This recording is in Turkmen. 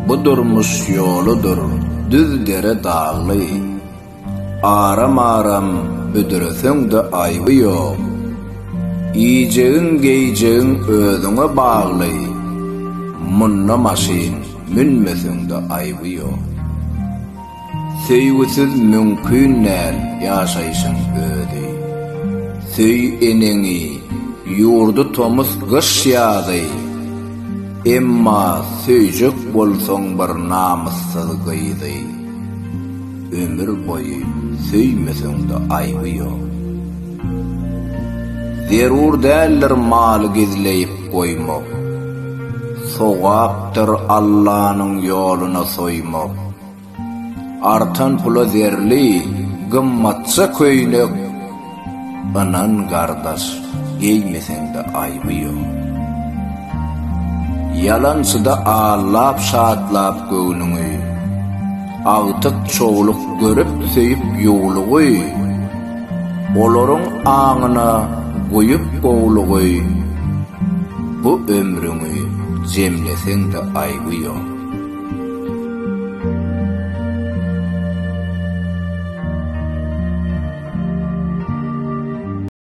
Bu durmuş ýoludyr, düz dere dagly. Aram-aram büdreseň-de aýby ýok. Iýjegiň-geýjegiň özüňe bagly, Munda maşyn münmeseň-de aýby ýok. Söýgüsiz mümkin däl ýaşaýşyň özi. Söý eneňi, ýurdy tomus gyş ýazy. Emma söýjek bolsaň bir namyssyz gyzy. Ömür boýy söýmeseň-de aýby ýok. Zerur däldir maly gizleýip goýmak. Sogapdyr Allanyň ýoluna soýmak. Artan pula zerli, gymmatja köýnek, Ynan gardaş, geýmeseň-de aýby ýok. Ýalançyda allap şatlap göwnüňi, Agtyk-çowluk görüp söýüp ýuwlugy, Olaryň aňyna guýup gowlugy, Bu ömrüňi jemleseň-de aýby ýok.